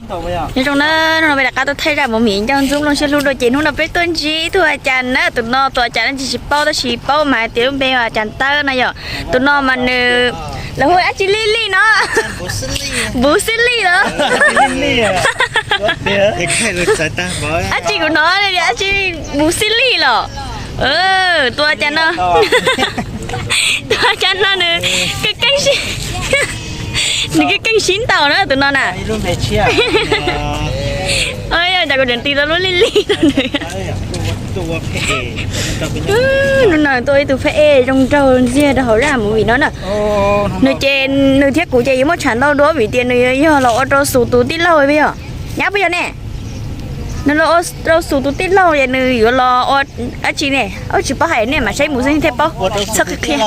Nyob zoo na, hnub no peb rov qab tuaj thaij zaj movie Ncauj Ntxub Nplooj Siab Hlub dua ces hnub no peb tuaj ntsib ib tug a cas na, tus no tus a cas no tsis paub tab sis paub mas hais tias lub npe hu a cas Tawb no yom. Tus no mas nws, lawv hu dab tsi Lij Lij no? Npuv Xib Lij los? Dab tsi kuv hnov dab tsi Npuv Xib Lij los? Tus a cas no, tus a cas no nws keej keej sib, nws keej keej sib ntaus na tus no na. Yog cas kuv tseem tis tau lub Lij Lij no nws. Hnub no tuaj ib tug phab ej zoo nraug ntxiag rau hauv zaj movie no na. Nws ces nws thiab kuv ces yuav muaj tshav ntau dua vim tias nws yuav yog los ua rau Xus tus tij laug peb yog, nyab puas yog ne? Nws los ua rau Xus tus tij laug es nws yuav los ua dab tsi ne? Tsis paub hais, nej mam saib mus xwb thiaj paub. Txhob qhia qhia.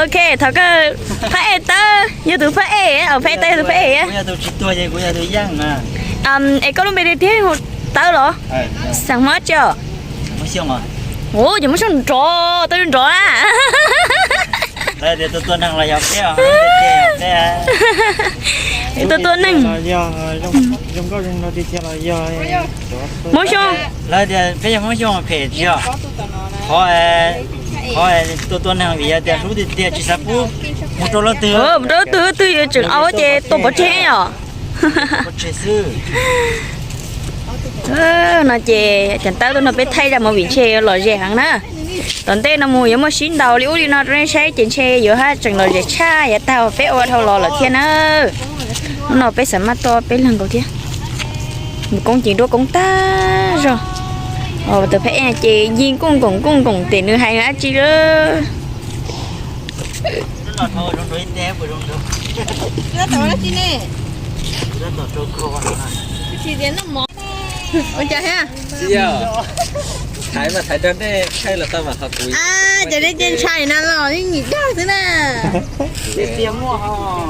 Ok, thaum kawg phab ej Tawb yog tus phab ej, phab ej Tawb yog tus phab ej. Es koj lub npe tiag tiag hu Tawb los? Xeem Hmoob tsi os? Ua ces Hmoob Xyooj nrov, Tawb nrov na. Tua tua neeg. Hmoob Xyooj. Lawv tias peb yog Hmoob Xyooj phem tsis yog? Qhov, qhov tua tua neeg vim yog tias hlub tiag tiag tsis xav pub mus rau leej twg. Mus rau leej twg twg yuav tseem au ces tua pov tseg os. No ces Tseem Tawb tuaj nrog peb thaij zaj movie ntshe lom zem heev na. Tom ntej no mus yuav muaj sib ntaus li ub li no rau nej saib ces ntshe yuav haj tseem lom zem tshaj yav tag peb ua dhau los lawm thiab na. Hnub no peb xav maj tuaj peb leeg nkaus thiab. Mus koob ces duab koob tag zog. Tus phab ej ces yig nkooj nkoos nkooj nkoos tes nws hais dab tsi lawm. Ua cas thiab? Thaiv mas thaiv rau nej tshawj los tau mas qhov kuv. Ces nej cia ntshai na los yeej nim dag xwb na.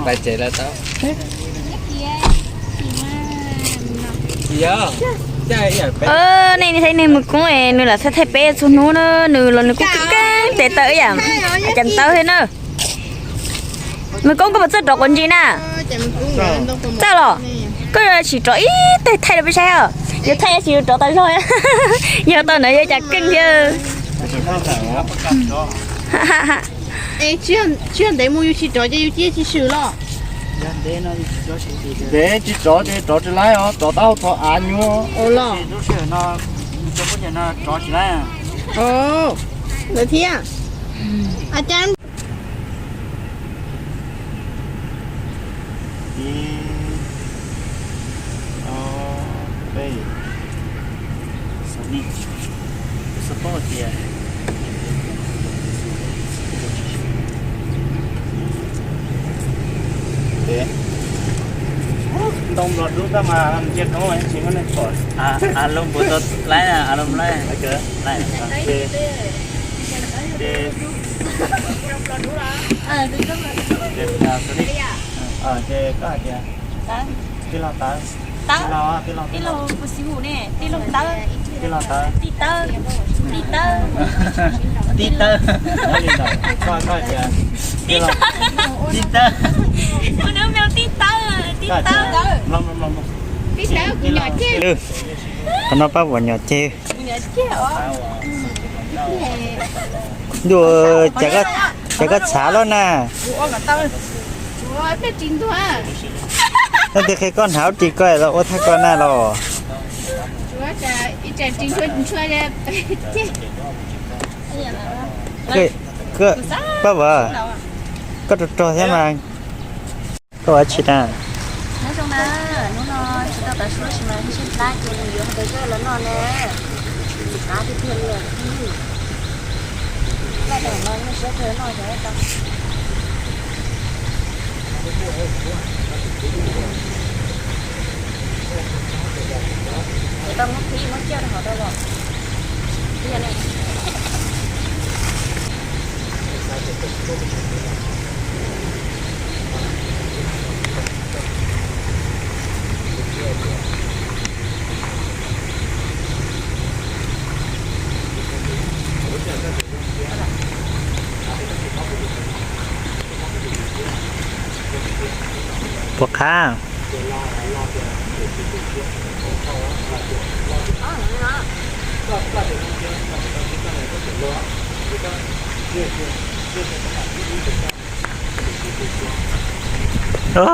Pais tsev los tau. Nej saib neeg mus koob es nws lam thaij thaij peb txhua hnub na, nws los nws kuj keeb keeb tes taw ib yam Tseem Tawb thiab na. Mus koob koj puas txawj rov quav ntsis na? Txawj los? Koj sim rov ib teg thaij rau peb saib os. Yog thaij sim rov tas zog, yog tau ntawd yog cas keej thiab. Tsis yog ntev mus yus tsis rov ces yus cia tsis swm los? Ntev tsis rov ces rov tsis laib os, rov tab hau txog av nyuaj. Lub sij hawm no, rov tsis laib. Lawm thiab. Ib, ob, peb, xav ni, xav paub tias ntoo nplog dub tab mas ntsia roob tsis muaj neeg pom. Lub npua tau laib, lub laib. Ces koj hais tias tij laug Tawb, tij laug, tij laug Tawb, tij laug Tawb, tij Tawb, tij Tawb, tij Tawb, tij Tawb, tij Tawb, tij Tawb, tij Tawb. Qhov no pab vuam nyom ceg. Ntuj, cas koj txhav loj na. Leej twg qhia koj hnav ris ko los ua thaj ko na los? Pab vuam, koj rog rog thiab mas. Koj ua dab tsi na? Nyob zoo na, hnub no tsis tau tav su tab sis mas ntshe hlab ces nws yuav hais tias zaj los noj na. Qab tiag tiag li os. Zaj no noj siab kawg noj xyov tau. Ces tau muab qhib muab ciaj rau hauv tau los. Qhib ne. Puas qab?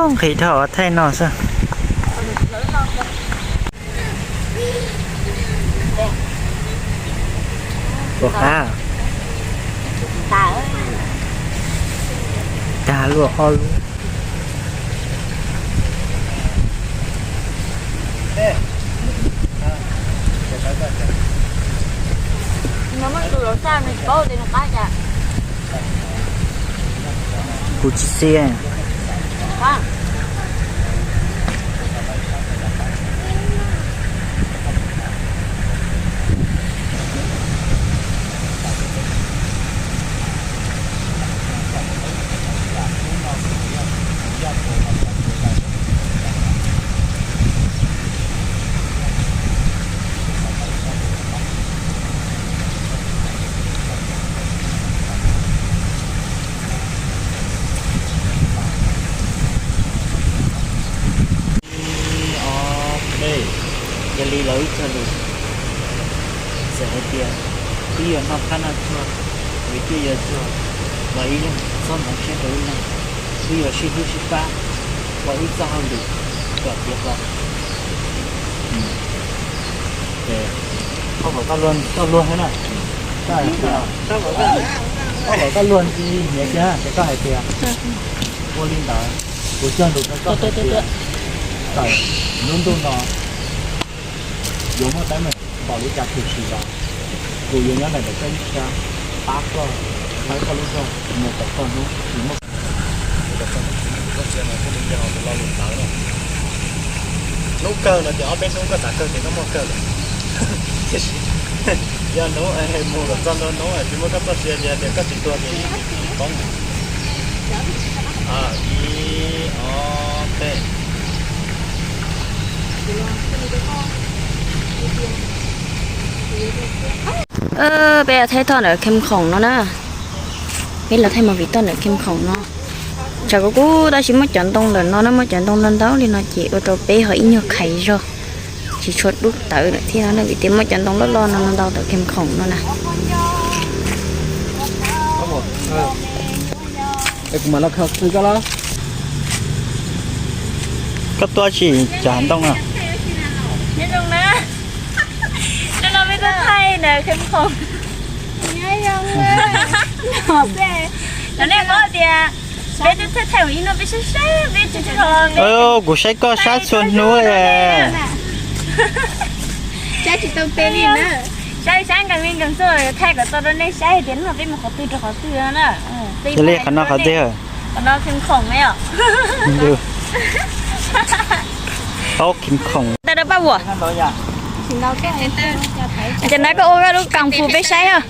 Nqhis dhau thaij no xwb. Puas qab? Tag luaj ob lub. Kuv tsis xia. Ib ob peb, yog li los wb cog lus, txawm hais tias wb yuav noj qab noj tsuag, vim tias yuav tsuag los ib leeg txhob ntxeev siab rau ib leeg, wb yuav sib hlub sib pab ua wb txoj hauj lwm kom tiav hlo. Ces koj kom koj luag thiab na, koj kom koj luag ntxhi hniav tiag ces koj hais tias ua li ntawd, kuv cog lus rau koj hais tias tawm lub ntuj no yuav muaj teeb meem npaum li cas tshwm sim los kuv yuav nyob ntawm koj ib sab, pab koj, pab koj lub zog mus kom txog hnub tsis muaj hnub kawg no ces ob peb hnub koj xav kawg ces koj muaj kawg lawm. Tiam sis yog hnub mus kom txog ntua hnub tsis muaj koj txoj sia ces tias koj tsis tuag ces poob. Ib ob peb. Peb los thaij toj ntawm Kheem Khoom no na. Peb los thaij movie toj ntawm Kheem Khoom no. Tsam kuv kuj tab sis muab cov ntoo ntawm no na, muab cov ntoo ntau ntau li no ces ua rau peb ho ib nyuag khais zog, tsis tshua dub tawv lawm thiab na, vim tias muab cov ntoo loj loj no ntau ntau ntawm Kheem Khoom no na. Es kuv mam los khaws qhwv koj los. Koj tuaj tsis cov ntoo no? Nyob zoo na. Hnub no peb tuaj thaij ntawm Kheem Khoom. Nyob zoo na. Los nej paub tias peb twb thaij thaij ua ib hnub peb saib saib peb tsis thaij los peb. Kuv saib koj saib txhua hnub. Saib tsis tau tes li na. Saib saib nkees li nkees xwb, thaij kom tau rau nej saib hais tias hnub no peb mus qhov twg rau qhov twg no na. Yog li qhov no qhov twg? Qhov no Kheem Khoom ne os. Paub Kheem Khoom. Tau rau paj vuam. Ces ntawd koj ua koj lub kung fu peb saib os.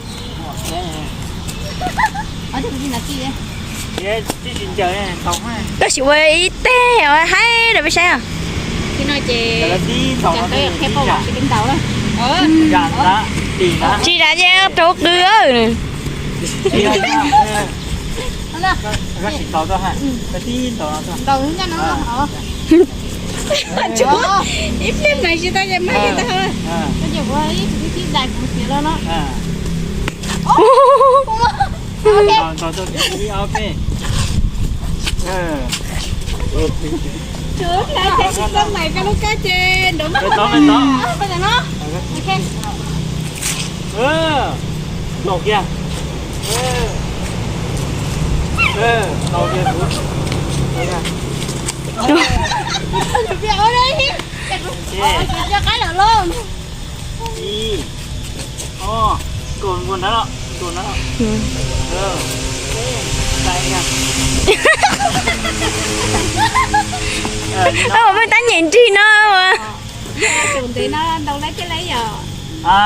Koj sim ua ib teg haib rau peb saib os. Tsis zam ces rau qws. Ib pliag mas tsis tau ces mas tsis tau. Tsis tau mais koj lub kab ces nrov mas. Ntaus kiag. Ntaus kiag kuv. Ib, ob, nkaus nkaus nrad los, nkaus nrad los. Peb tab nyem nrig no.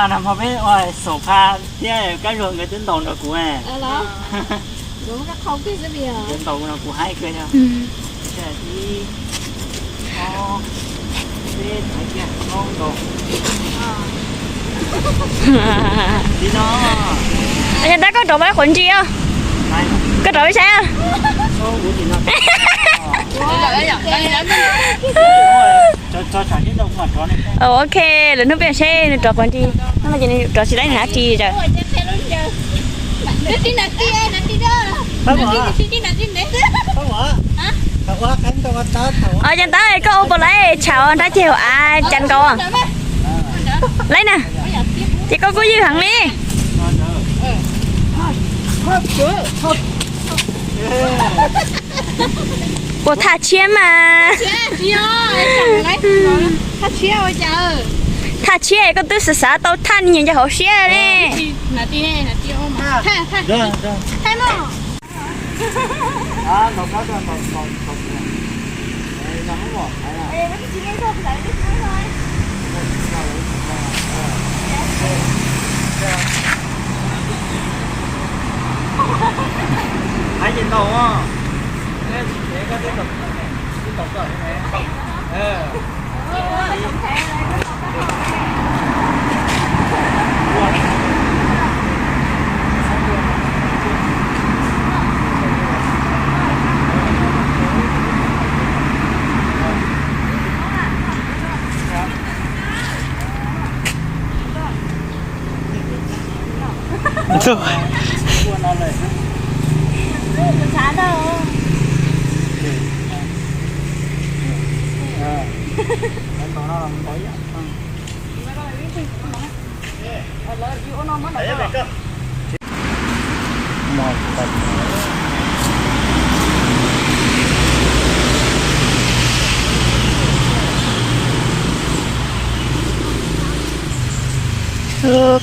Nag hmo peb ua xaum pha thiab Kab Zuag nkawd twb ntaus nrog kuv. Ntaus nrog kuv haib kawg yog. Ib, ob, peb, li no. Yog tab koj rov pab qhuav ntsis os. Koj rov peb saib os. Ok, lwm hnub peb seb nws rov qab nti. Hnub no ces nws rov tsis laib nws dab tsi lawm. Os, Cam Tawb, koj ua puas laib tshav nrab ceg hauv av cas nkaus? Laib na, ces koj kuj ywj heev li. Puas thaj tshiab mas. Thaj tshiab, koj twb xav xav tau thaj ni nyob hauv siab ne.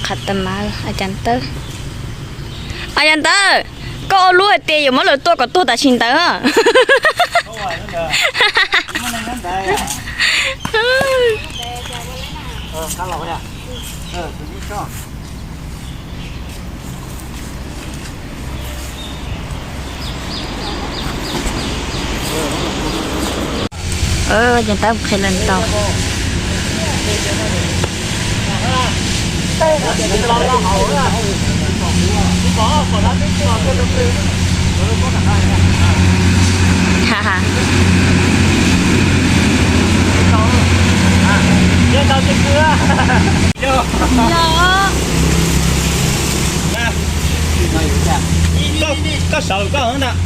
Qhav tas mas, a cas ntawd, a cas ntawd, koj ua lub hais tias yuav muab lawv tua kom tuag tam sim ntawd. Ces tab qhia lawm tau. Koj sawv koj ntag.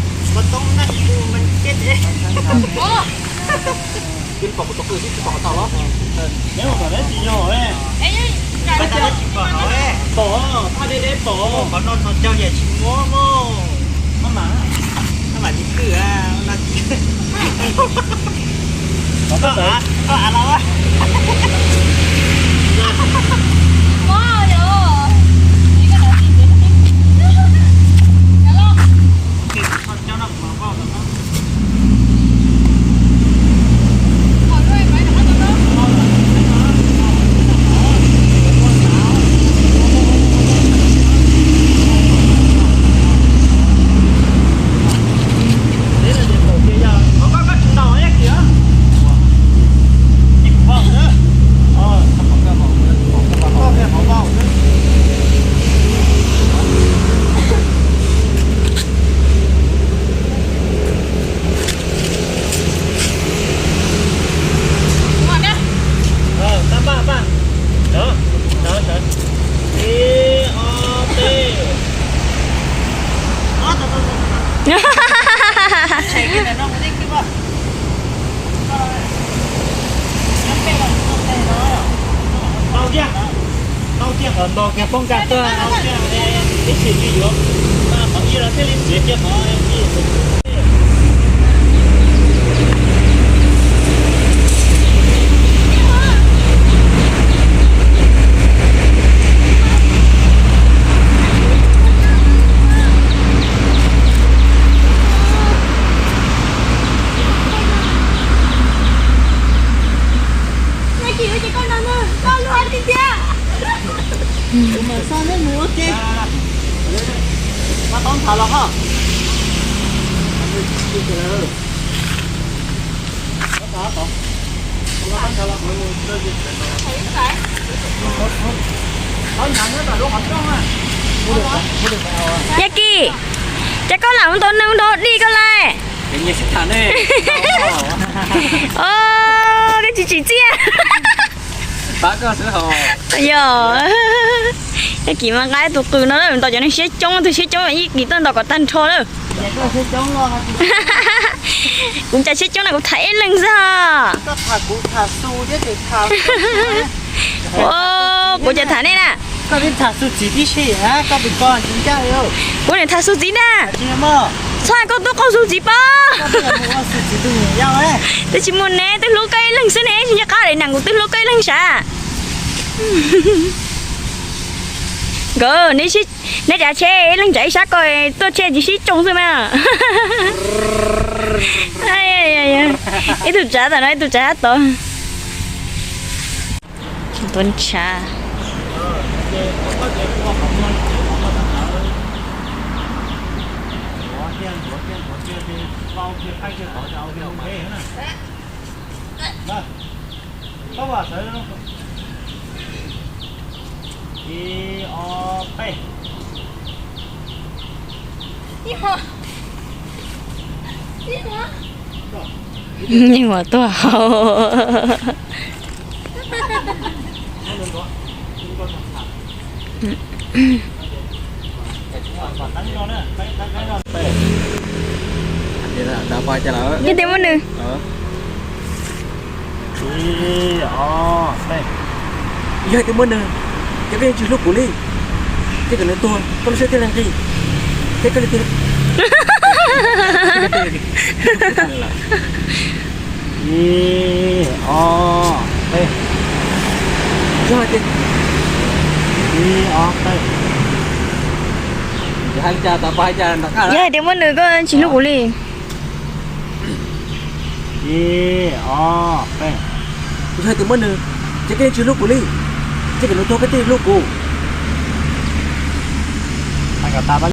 Pom, phaj deb deb pom. Qhov no no cog yam tsis muab mog. Maj mam, maj mam li khwj a. Tau tiag, tau tiag, qhov nto kiag poob nkag tuaj, ib txhis tsis yuav, qhov ib los thiaj li txiav kiag qhov. Mas so nej mus ua ke. Koj tau nthav los hos. Yaj Kis, cas koj lam mus ntaus neeg nrog dij koj lawm? Os, koj tsis tsim txiaj. Yog, Kim mas nqa tus qws no lawm, ntaus cov neeg siab coob, tus siab coob ib Kim tuaj ntaus kom tag nrho lawm. Kuv cas siab coob na, kuv tham ib leeg xwb. Kuv cas tham nej na. Kuv niam tham xu txiv na. Txhob koj tub qaug xu txiv pob. Twb tsis muaj ne, twb hlub koj ib leeg xwb ne, tsis nco qab li na, kuv twb hlub koj ib leeg sav. Nkawd, neb tsav tsheb ib leeg tsav ib sab ko, tuaj tsheb tsis sib tsoo xwb mas. Ib tug tsav tom no, ib tug tsav tom. Tuav ntshav. Ib, ob, peb. Yeej ua tuaj hauv. Yog tias muaj nws. Yog tias muaj nws, ces koj yeej tsis hlub kuv li. Ces kom nws tuag, koj lub siab thiaj li nqig. Ces koj li tiag. Ib, ob, peb. Yog tias, ib, ob, peb. Yog hais tias muaj nws koj tsis hlub kuv li. Ib, ob, peb. Yog tias muaj nws, ces koj yeej tsis hlub kuv li. Ces kom nws tuag koj thiaj hlub kuv.